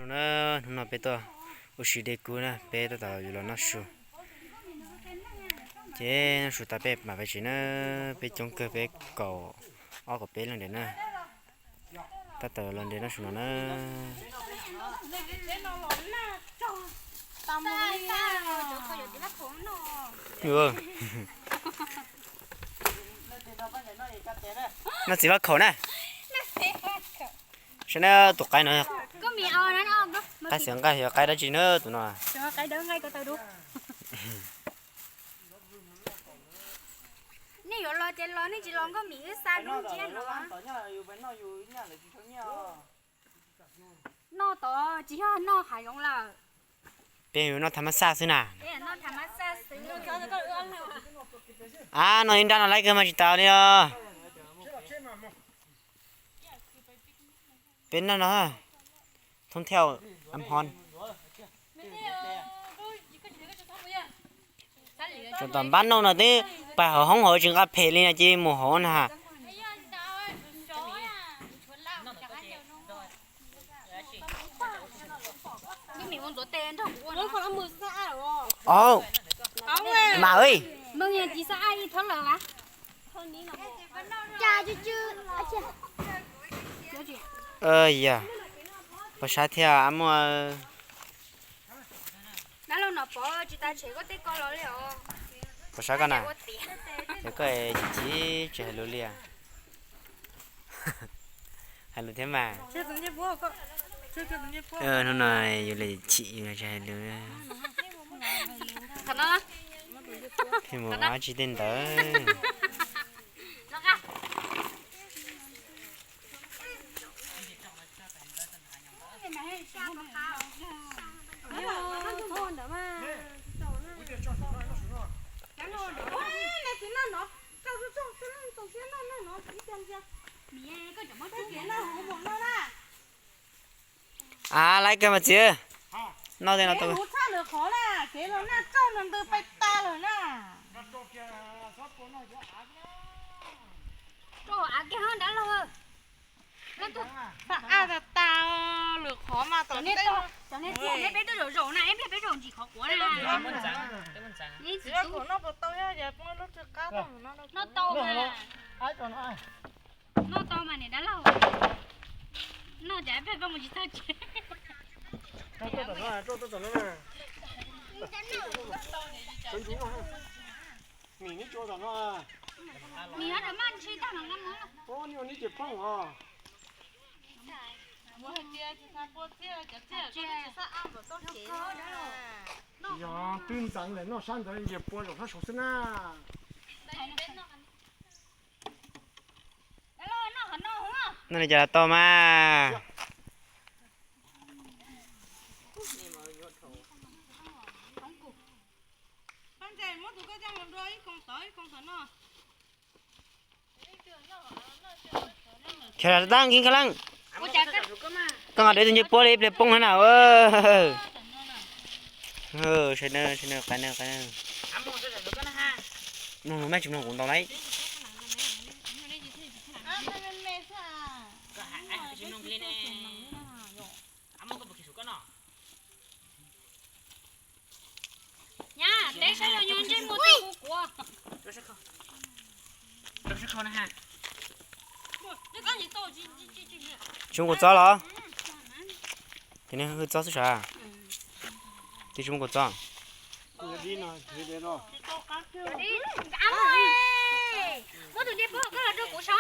Na, hnub no peb tuaj ua si dej kub na, peb tab tom yuav los noj su. Ces noj su tas peb mam pais tsev na, peb coob kawg, peb kaum ob kaum peb leej ntiag na. Tab tom los nres noj su no na. Noj txiv vaj khaum na. Saib na, tus qaib no, qaib xeev nqaij yog qaib dab tsi na tus no? Nej yuav los ces los, nej tsis los nkauj mim wb xa dub nciab no. Noj tod tsis yog noj hav zoov lawm. Peb yuav noj tham mas xaj xwb na. A, noj ib nrab no laib kawg mas tsis tas li os. Peb noj no, thoob thiaj am hon. Tseem tom npab noj no twb pais hauv hoob hauv tsis nqa phem li no ces mus hauv na. Mam, yog, pos saib thiab a muaj. Pos saib koj na, es koj chim chim tsis hais lus li. Hais lus thiab mas. Hnub no yus li chim tsis hais lus. Pheej mus ua dab tsi tej ntawd. A, laib kawg mas txiv. Noj tej no tau. Kev los naj kauj no ntws pais tas lawm na. Rau av kiag dab laug. Xab ab tas tas, lwm qhov mas tom tej. Cov nej txiag peb twb zaum zaum na, ib pliag peb zaum ntsis qhov quav na. Txiv kom noj puas tau, yog poob lub tsw qab tau no. Noj tau mas. Noj tau mas niam dab laug. Noj cas pheej koj mus tsis txog tsev. Mim neb tsuas tom no. Mim ho rau maj ntshis tag no. Neb ces poob os. Yog twb ntxeev lawm noj sab ntawd nce pua zaum sab saud xwb na. Noj li cas los tau mas. Khaws tab nki kha leej. Koj nqa deb tus ncej puab li ib pliag poob na na. Sai na, sai na, qai na, qai na. Mloog maj tsis mloog kuv ntau lauj. Nyab, teb saib yog ntsej muag twg kuv kuav. Tsis muaj kua txob los? Ces nej hwj txob xwb sav? Twb tsis muaj kua txob. Muab tus ncej puab koj los rau kuv saib.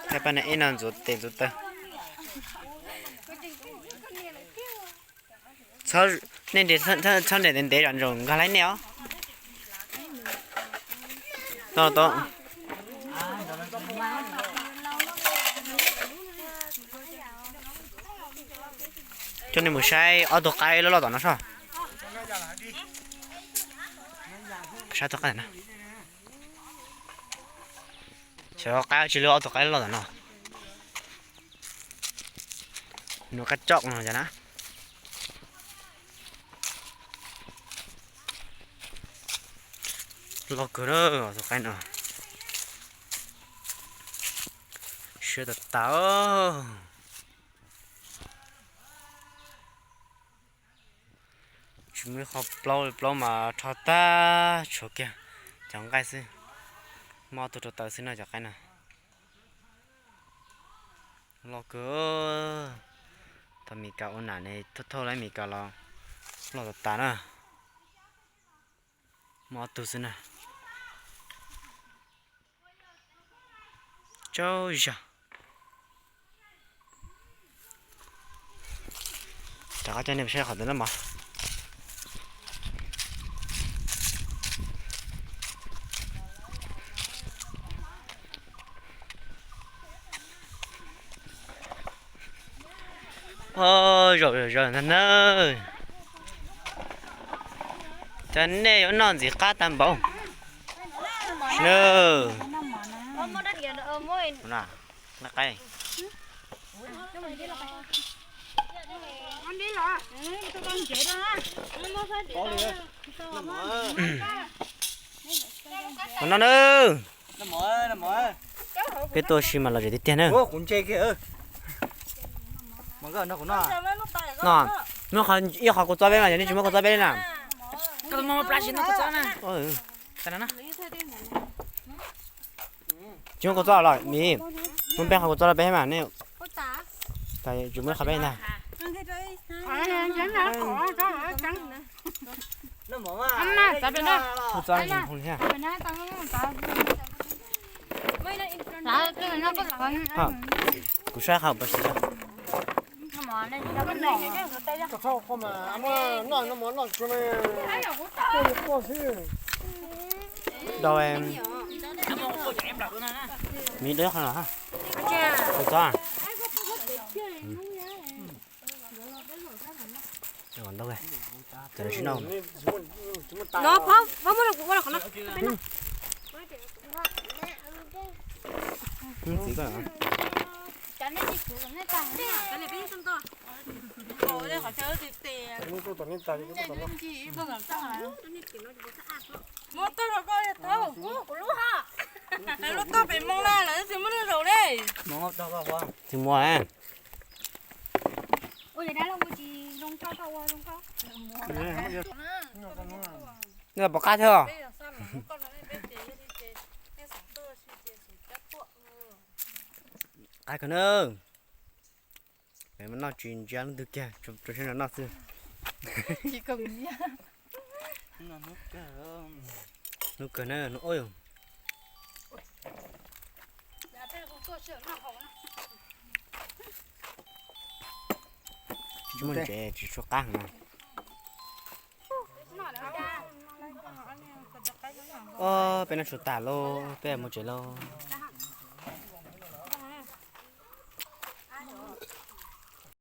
Thaij pab niag ib no ntxuav tes ntxuav taw. Nej nres txhob nres ntev ntev, zam ntsoov nkag laib nej os. Tau tau. Coj nej mus saib ob tug qaib loj loj tom no soj. Saib tug qaib na. Cov qaib tsis lwj ob tug qaib loj tom no. Nws qab coj no cov na. Loj kawg na, tus qaib no. Siab tas tas. Tsis muaj ib qho plaub li, plaub mas rho tag tshuav kiag cov nqaij xwb. Muaj ob tug rau taws xwb no cov qaib no. Loj kawg. Thaum Mes Kas ua nam ne thauj thauj lawm Mes Kas los loj tas tas na. Muaj ob tug xwb na. Tsawg zog. Rov qab coj nej saib qhov ntawd na mog. Zaum zaum ntag na. Cov nej yuav noj ntxim qab tag npaum. Nqa qaib. Ua no na. Peb tuaj si mas lom zem tiag tiag na. No, muab ib qho kua txob peb mas, yog nej tsis muab kua txob peb li na. Tsis muab kua txob los Mim, muab peb qho kua txob rau peb mas nej. Tsis muab qhov peb ntag. Kuv saib qhov pas si. Dau, Mim, dau qhov no. Kua txob. Ntau, cov no tsis noj. Txiv koj. Muab tag los koj tau, kuv lub ha. Lub tag pem moo na, lawv tsis muab lub zaum li. Tsis muab. Nej los pom qab thiab. Qab kawg na. Peb mas noj tsis ntsia leej twg kiag, tsuas siab nrog noj xwb. Hnub kawg na, hnub ub yog. Tsis muaj ntses, tsis tshua qab heev na. Peb noj tshua tas lauj, peb mus tsev lauj.